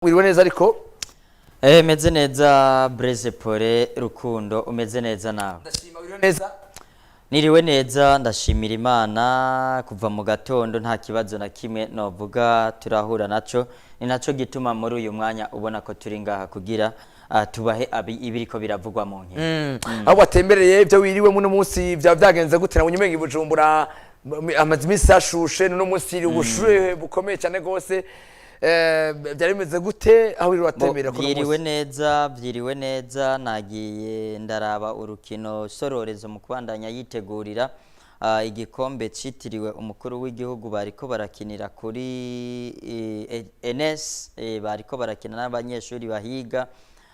Wiriwe neza ariko? Meze neza, Blaise Pole Rukundo, umeze neza nawe? Ndashima, wiriwe neza? Niriwe neza, ndashimira Imana. Kuva mu gatondo nta kibazo na kimwe novuga turahura naco. Ni naco gituma muri uyu mwanya ubona ko turi ngaha kugira tubahe ibiriko biravugwa mu nkino. Aho watembereye, ibyo wiriwe muno munsi byaba byagenze gute? Nabonye umenga i Bujumbura amaze iminsi hashushe, n'uno munsi ubushuhe bukomeye cyane rwose. Byari bimeze gute aho wiriwe watemberera kuno Vyiriwe munsi? neza, vyiriwe neza. Nagiye ndaraba urukino Sororezo mu kubandanya yitegurira igikombe citiriwe umukuru w'igihugu. Bariko barakinira kuri NS, bariko barakina n'abanyeshuri bahiga.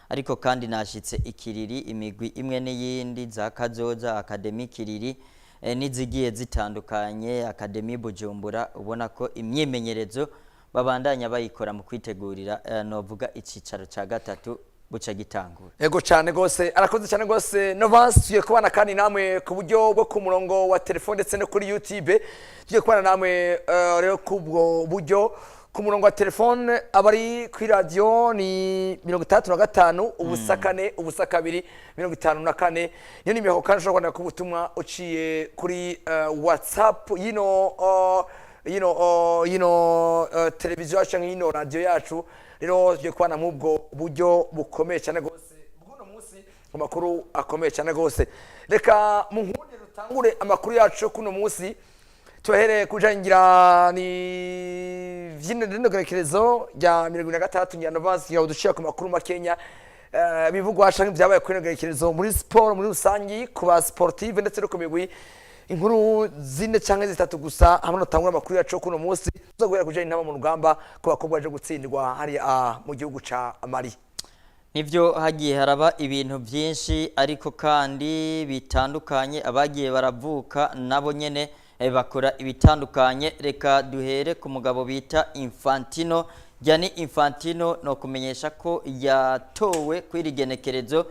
Ariko kandi nashitse ikiriri, imigwi imwe n'iyindi za Kazoza Academy Kiriri, n'izigiye zitandukanye, Academy Bujumbura, ubona ko imyimenyerezo babandanya bayikora mu kwitegurira novuga icicaro ca gatatu buca gitangura. Ego cyane rwose, arakoze cyane rwose Novance. Tugiye kubana kandi namwe ku buryo bwo ku murongo wa telefone ndetse no kuri YouTube. Tugiye kubana namwe rero kubwo buryo ku murongo wa telefone. Abari kuri radiyo ni 65 04 02 54, niyo nimero. Kandi ushobora kwandika ubutumwa uciye kuri WhatsApp yino televiziyo yacu canke yino radiyo yacu. Rero tugiye kubana nk'ubwo buryo bukomeye cyane rwose bw'uno munsi mu makuru akomeye cyane rwose. Reka mu nkunde dutangure amakuru yacu kuno munsi, tubahereye kujangira ni vyino rino gerekerezo rya 26. Ngira Novance ngira dushira ku makuru makenya bivugwa canke vyabaye kuri rino gerekerezo muri siporo muri rusangi, ku ba sportive ndetse no ku migwi, inkuru zine canke zitatu gusa. Hamwe notangura amakuru yacu kuno munsi, tuza guhera kujanye intama mu rugamba ku bakobwa baje gutsindwa hariya mu gihugu ca Mali. Nivyo, hagiye haraba ibintu byinshi ariko kandi bitandukanye. Abagiye baravuka nabo nyene bakora ibitandukanye. Reka duhere ku mugabo bita Infantino, Gianni Infantino. No kumenyesha ko yatowe kw'iri genekerezo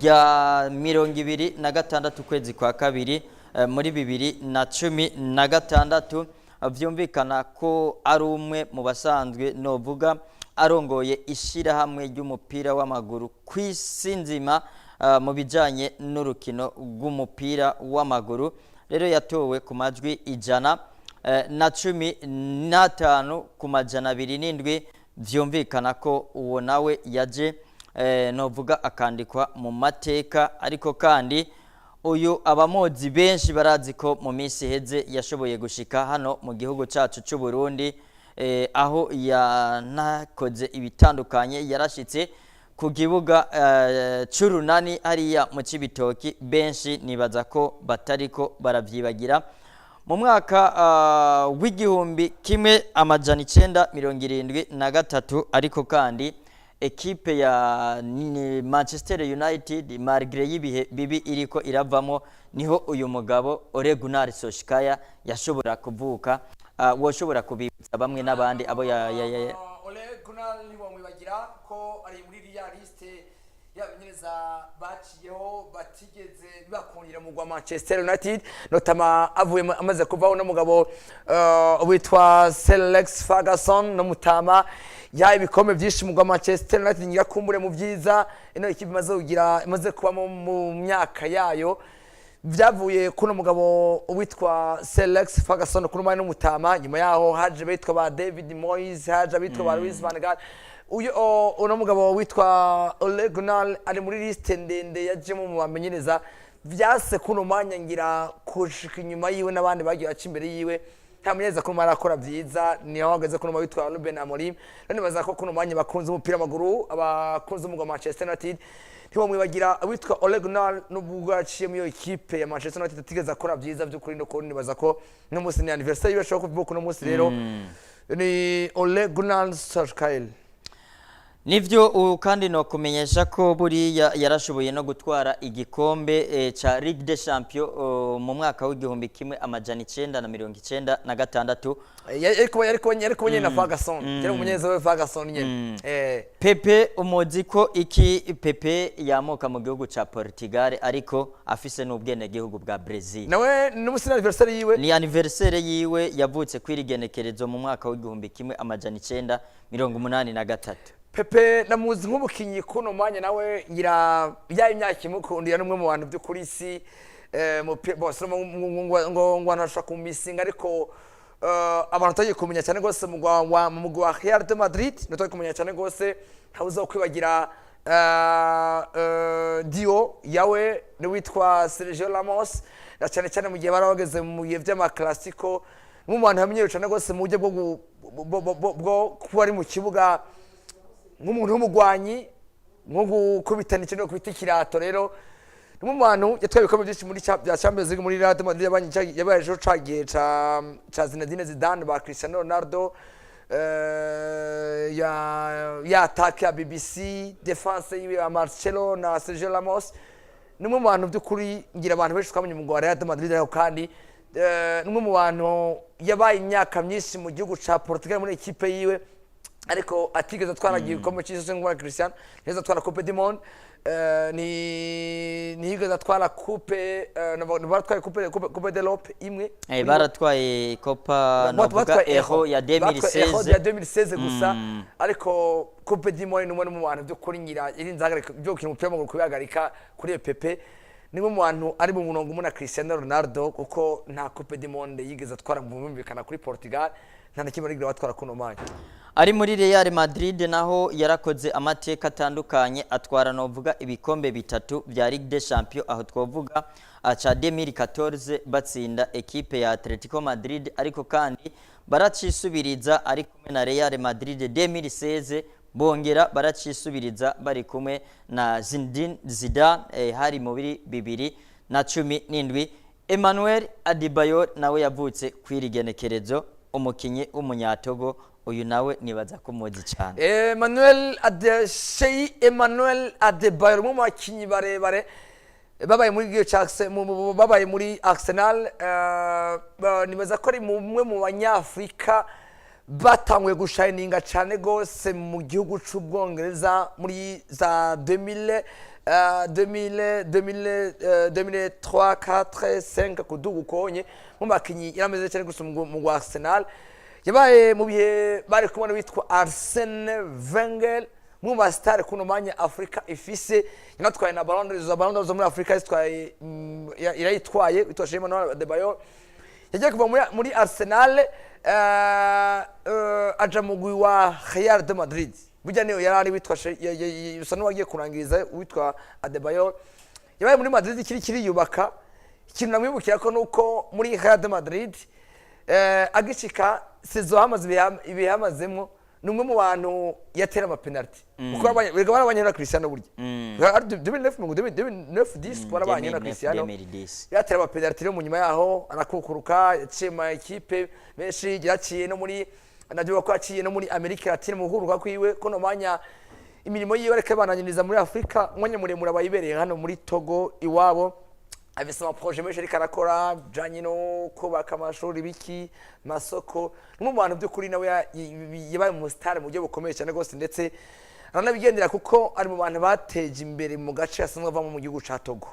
rya 26 ukwezi kwa kabiri muri 2016. Vyumvikana ko ari umwe mu basanzwe novuga arongoye ishirahamwe ry'umupira w'amaguru ku isi nzima mu bijanye n'urukino rw'umupira w'amaguru. Rero yatowe ku majwi 115 ku 207. Vyumvikana ko uwo nawe yaje novuga akandikwa mu mateka. Ariko kandi uyu abamuzi benshi barazi ko mu minsi iheze yashoboye gushika hano mu gihugu cacu c'u Burundi, aho yanakoze ibitandukanye. Yarashitse ku kibuga c'Urunani hariya mu Cibitoki. Benshi nibaza ko batariko baravyibagira. Mu mwaka w'1973, ariko kandi ekipe ya Manchester United, malgré y'ibihe bibi iriko iravamo, niho uyu mugabo Ole Gunnar Solskjaer yashobora kuvuka. Woshobora kubibutsa bamwe n'abandi abo ya Ole Gunnar ntiwamwibagira ko ari muri iriya liste y'abamenyereza baciyeho batigeze bibakundira mu gwa Manchester United, notamment avuye amaze kuvaho n'umugabo witwa Sir Alex Ferguson no mutama yahaye ibikombe byinshi mu gwa Manchester United. Nyirakumbure mu byiza ino ikipe imaze kugira, imaze kubamo mu myaka yayo, byavuye kuno mugabo witwa Sir Alex Ferguson kuri umwanya n'umutama. Nyuma yaho haje bitwa ba David Moyes, haje abitwa ba Louis van Gaal. Uyu uno mugabo witwa Ole Gunnar ari muri liste ndende yajemo mu bamenyereza vyase kuno mwanya. Ngira kushika inyuma yiwe n'abandi bagiye baca imbere yiwe, nta mumenyereza kuno mwanya arakora vyiza. Niho hageze kuno mwanya witwa Ruben Amorim. None baza ko kuno mwanya bakunze umupira w'amaguru, abakunze umugwa wa Manchester United ntiwamwibagira witwa Ole Gunnar, nubwo yaciye muri iyo ekipe ya Manchester United atigeze akora vyiza by'ukuri. No kubona nibaza ko no munsi ni anniversaire yiwe ashobora kuvuka uno munsi. Rero ni Ole Gunnar Solskjaer. Nivyo, ubu kandi no kumenyesha ko buriya yarashoboye no gutwara igikombe ca Ligue des Champions mu mwaka w'1996. Yariko nyene na Ferguson, yari umumenyereza we Ferguson nyene. Pepe umuzi ko iki? Pepe yamuka mu gihugu ca Portugal ariko afise n'ubwenegihugu bwa Brazil. Nawe n'umunsi ni anniversaire yiwe. Ni anniversaire yiwe, yavutse kw'iri genekerezo mu mwaka w'19 1983. Pepe namuzi nk'umukinyi kuno mwanya, nawe ngira ya imyaka imukundira, n'umwe mu bantu by'ukuri si bose ngo abantu bashobora kumumisinga, ariko abantu batagiye kumenya cyane rwose mu mugwi wa Real de Madrid natagiye kumenya cyane rwose. Ntabuza kwibagira duo yawe n'uwitwa Sergio Ramos, na cyane cyane mu gihe bari bageze mu bihe by'amaklasiko. Mu bantu bamenyerewe cyane rwose mu buryo bwo kuba ari mu kibuga nk'umuntu w'umugwanyi, nko gukubitana ikintu kwita ikirato. Rero ni mu bantu yatwaye ibikombe byinshi muri bya Champions League muri Real de Madrid, yabaye ejo ca gihe ca Zinedine Zidane, ba Cristiano Ronaldo, ya attaque ya BBC, défense yiwe ya Marcelo na Sergio Ramos. Ni umwe mu bantu by'ukuri ngira abantu benshi twamenye umugwi wa Real de Madrid, ariko kandi ni umwe mu bantu yabaye imyaka myinshi mu gihugu ca Portugal muri ekipe yiwe, ariko atigeze atwara igikombe cy'isi nk'uwa Cristiano, ntiyigeze atwara Coupe du Monde, ntiyigeze atwara coupe, baratwaye Coupe d'Europe imwe. Baratwaye Copa, novuga Batwaye Euro ya batwaye Euro 2016. ya 2016 gusa, ariko Coupe du Monde ni umwe mu bantu by'ukuri ngira irinze ahagarika byo gukina umupira w'amaguru kubihagarika kuri Pepe. Ni umwe mu bantu ari mu murongo umwe na Cristiano Ronaldo, kuko nta Coupe du Monde yigeze atwara mu bumvikana kuri Portugal, nta na kimwe arigera batwara kuno mwanya. Ari muri Real Madrid naho yarakoze amateka atandukanye, atwara novuga ibikombe bitatu bya Ligue des Champions, aho twovuga aca 2014 batsinda ekipe ya Atletico Madrid, ariko kandi baracisubiriza ari kumwe na Real Madrid 2016, bongera baracisubiriza bari kumwe na Zinedine Zidane, hari mu 2017. Emmanuel Adebayor nawe yavutse kw'iri genekerezo, umukinyi w'umunyatogo. Uyu nawe nibaza ko muzi cyane. Emmanuel Adesheyi Emmanuel Adebayor, umwe mu bakinnyi barebare babaye muri gihe ca babaye muri Arsenal. Nibaza ko ari mumwe mu banyafurika batanguye gushininga cyane gose mu gihugu c'Ubwongereza muri za 2000, 2000, 2000, 2003, 4, 5 kuduga ukonye. Mu bakinyi yarameze cyane gusa mu wa Arsenal, yabaye mu bihe bari kumwe n'uwitwa Arsene Wenger, mu ba star kuno mwanya Afrika ifise. Yanatwaye na Ballon d'Or, Ballon d'Or zo muri Afrika zitwaye, irayitwaye witwa Emmanuel Adebayor. Yagiye kuva muri Arsenal, aja mu mugwi wa Real de Madrid. Burya niyo yari ari witwa usa n'uwagiye kurangiriza witwa Adebayor. Yabaye muri Madrid kiri kiriyubaka. Ikintu namwibukira ko nuko muri Real de Madrid, agishika saison hamaze ibihe hamazemwo, ni umwe mu bantu yatera amapenalty, kuko erega barabanye na Cristiano burya. Ari 2009 ngo 2009 10 barabanye na 2009, Cristiano. 2010. Yatera amapenalty rero, mu nyuma yaho arakukuruka, yaciye mu ekipe menshi, yaciye no muri, nabyo ko yaciye no muri Amerika Latine mu guhuruka kwiwe. Kono mwanya imirimo yiwe ariko abananyiriza muri Afrika, umwanya muremure abayibereye hano muri Togo iwabo. Afise amaproje menshi ariko arakora bijanye no kubaka amashuri, biki, masoko. Ni umwe mu bantu by'ukuri nawe yabaye umusitari mu buryo bukomeye cyane rwose, ndetse aranabigendera kuko ari mu bantu bateje imbere mu gace asanzwe avamo mu gihugu ca Togo.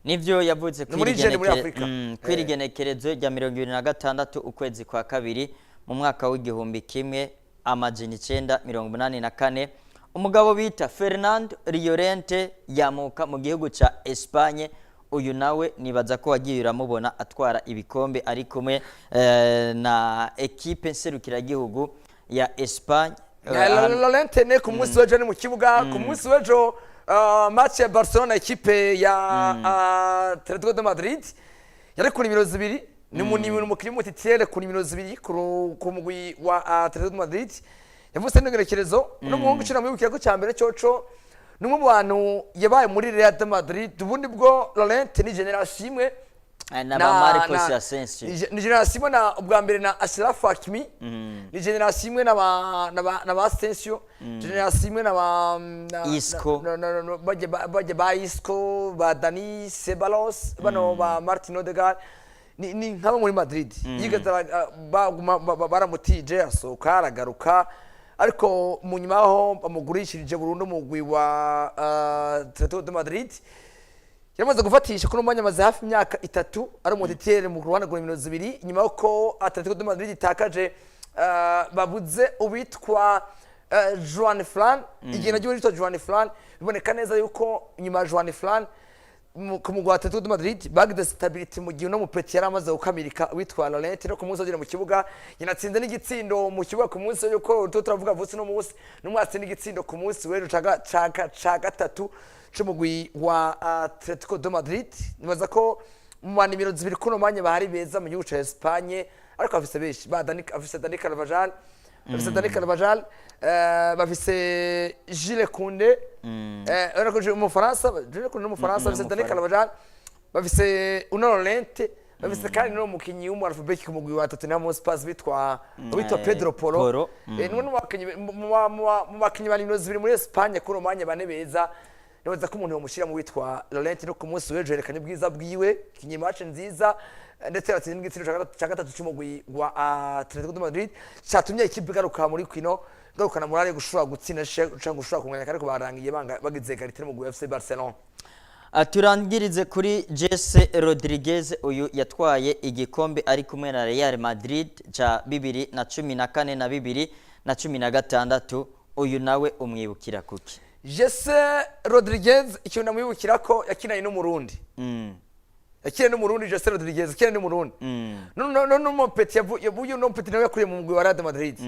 Nivyo, yavutse Ni muri Niger, muri Afrika. Kw'irigenekerezo rya 26 ukwezi kwa kabiri mu mwaka w'1984. Umugabo bita Fernando Llorente yamuka mu gihugu ca Espagne. Uyu nawe nibaza ko wagiye uramubona atwara ibikombe ari kumwe na ekipe nserukiragihugu ya Espagne. Llorente ne ku munsi w'ejo ni mu kibuga. Ku munsi w'ejo match ya Barcelona, ekipe ya Atletico de Madrid, yari ku nimero 2. Ni umukinnyi w'umutitire ku nimero 2 ku mugwi wa Atletico de Madrid. Yavutse n'ingerekerezo uno muhungu ukina mwibukira ko cya mbere coco ni umwe mu bantu yabaye muri Real de Madrid. Ubundi bwo Llorente ni génération imwe na ba Marcos Asensio. Ni génération imwe na ubwa mbere na Achraf Hakimi, ni génération imwe na ba Asensio, génération imwe na ba Isco. Bajya ba Isco, ba Dani Ceballos, bano ba Martin Odegaard, ni nk'abo muri Madrid yigeze baramutije asohoka aragaruka, ariko mu nyuma aho bamugurishirije burundu umugwi wa Atletico de Madrid, yamaze gufatisha. Kuno mwanya amaze hafi imyaka 3 ari umutitire mu ruhande rwa nimero 2, nyuma yuko Atletico de Madrid itakaje, babuze uwitwa Juan Fran, igihe nagiye witwa Juan Fran, biboneka neza yuko nyuma ya Juan Fran ku mugwi wa Atletico de Madrid bagize stability, mu gihe uno mupeti yari amaze gukamirika witwa Llorente. No ku munsi wagera mu kibuga yanatsinze n'igitsindo mu kibuga ku munsi yuko turavuga vutse no munsi n'umwe atsinda igitsindo ku munsi w'ejo ca gatatu c'umugwi wa Atletico de Madrid. Nibaza ko mu ba nimero 2 kuno mwanya bahari beza mu gihugu ca Espagne, ariko bafise benshi ba Dani, bafise Dani Carvajal, bafise Dani Carvajal, bafise Jules Koundé, urabona ko umufaransa Jules Koundé n'umufaransa, bafise Dani Carvajal, bafise uno Llorente, bafise kandi n'uwo mukinyi w'umu alphabet ku mugwi wa Tottenham Hotspur witwa Pedro Porro. Porro. Ni umwe mu bakinyi ba nimero 2 muri Espagne kuri uwo mwanya bane beza. Nibaza ko umuntu yomushyira mu witwa Llorente, no ku munsi w'ejo yerekanye ubwiza bwiwe, kinye match nziza, ndetse yatsinze n'igitsindo ca gatatu c'umugwi wa Atletico de Madrid, catumye ikipe igaruka muri kino, igarukana morale yo gushobora gutsinda canke gushobora kunganya, ariko barangiye bagize égalité n'umugwi wa FC Barcelona. Turangirize kuri Jesse Rodriguez. Uyu yatwaye igikombe ari kumwe na Real Madrid ca 2014 na 2016. Uyu nawe umwibukira kuki? Jesse Rodriguez, ikintu namwibukira ko yakinanye n'Umurundi. Yakinanye n'Umurundi. Jesse Rodriguez yakinanye n'Umurundi. No no no mupeti yavuye, no mupeti nawe yakuriye mu mugwi wa Real Madrid.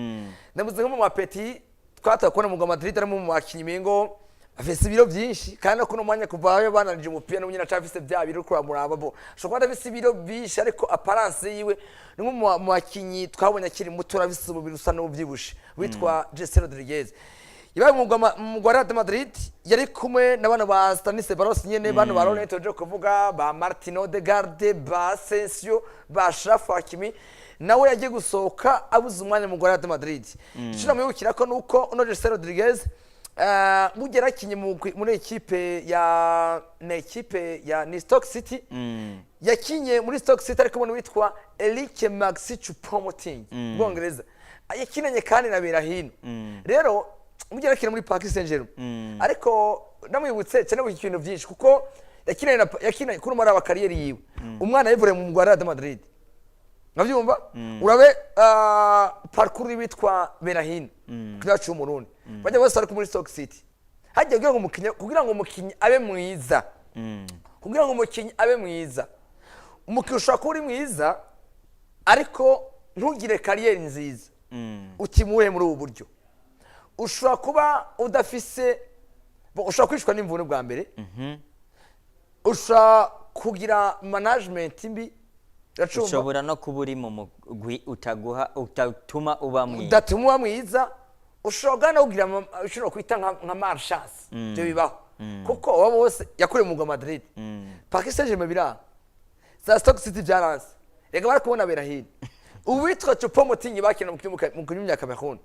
Ndamuze nko mu mapeti twataye kubona mu mugwi wa Madrid ari mu bakinyi mingo afise ibiro byinshi, kandi no kuno mwanya kuva aho bananije umupira n'unyina acafise bya biro kuramuraba bo ashobora kuba adafise ibiro byinshi, ariko apparence yiwe ni nko mu bakinyi twabonye akiri muto afise umubiri usa n'uvyibushe witwa Jesse Rodriguez. Yabaye mu mugwi wa Real Madrid, yari kumwe na bano ba Stanislas Barros nyene, bano ba Laurent tuje kuvuga, ba Martin Odegaard, ba Asensio, ba Achraf Hakimi. Nawe yagiye gusohoka abuze umwanya mu mugwi wa Real Madrid. Icyo namwibukira ko nuko uno Jesse Rodriguez mugera akinye muri ekipe ya ni ekipe ya ni Stoke City. Yakinye muri Stoke City ariko ubona witwa Eric Maxi Choupo-Moting, Bwongereza, yakinanye kandi na Berahino. Rero mugera akina muri Paris Saint-Germain, ariko namwibutse cyane ibintu byinshi kuko yakinanye na yakinanye kuri umara wa carrière yiwe. Umwana yivuriye mu mugwi wa Real Madrid, nkabyumva urabe parcours witwa Berahino kugira ngo Umurundi bajya bose bari muri Stoke City hajya kugira ngo umukinyi abe mwiza, kugira ngo umukinyi abe mwiza, umukinyi ushobora kuba uri mwiza ariko ntugire carrière nziza. Utimuhe muri ubu buryo ushobora kuba udafise ushobora kwicwa n'imvune bwa mbere, ushobora kugira management mbi. Uracumva? Ushobora no kuba uri mu mugwi utaguha, utatuma uba mwiza. Udatuma uba mwiza. Ushobora no kugira ushobora kwita nka malchance. Ibyo bibaho kuko abo bose yakuriye mu mugwi wa Madrid, Paris Saint-Germain biranga, za Stoke City byaranze. Reka bari kubona Berahino, uwitwa Choupo-Moting bakina mu kinyumu ya Cameroon.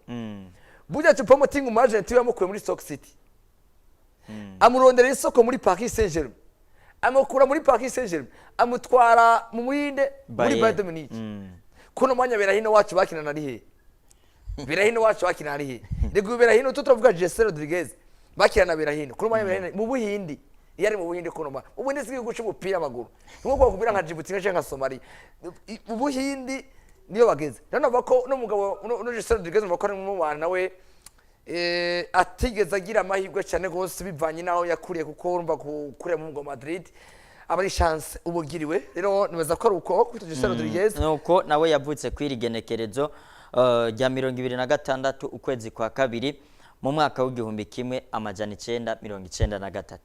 Burya Choupo-Moting umu agent we yamukuye muri Stoke City, amurondera isoko muri Paris Saint-Germain, amukura muri Paris Saint-Germain, amutwara mu Murinde muri Bayern. Bayern Munich. Kuno mwanya Berahino wacu bakinana ari he? Berahino wacu bakinana ari he? Rego Berahino tu turavuga Jesse Rodriguez bakinana na Berahino, kuno mwanya Berahino mu Buhindi, iyo ari mu Buhindi kuno mwanya Ubuhindi si igihugu c'umupira w'amaguru, nkuko bakubwira nka Djibouti nka nka Somalia. Ubuhindi niyo bageze. Rero navuga ko uno mugabo uno Jesse Rodriguez navuga ko ari mu bantu nawe atigeze agira amahirwe cyane rwose bivanye n'aho yakuriye, kuko urumva gukurira mu mugwa wa Madrid aba ari chance uba ugiriwe. Rero nibaza ko ari uko kwita Jesse Rodriguez. Nuko nawe yavutse kw'iri genekerezo rya 26 ukwezi kwa kabiri mu mwaka w'1993.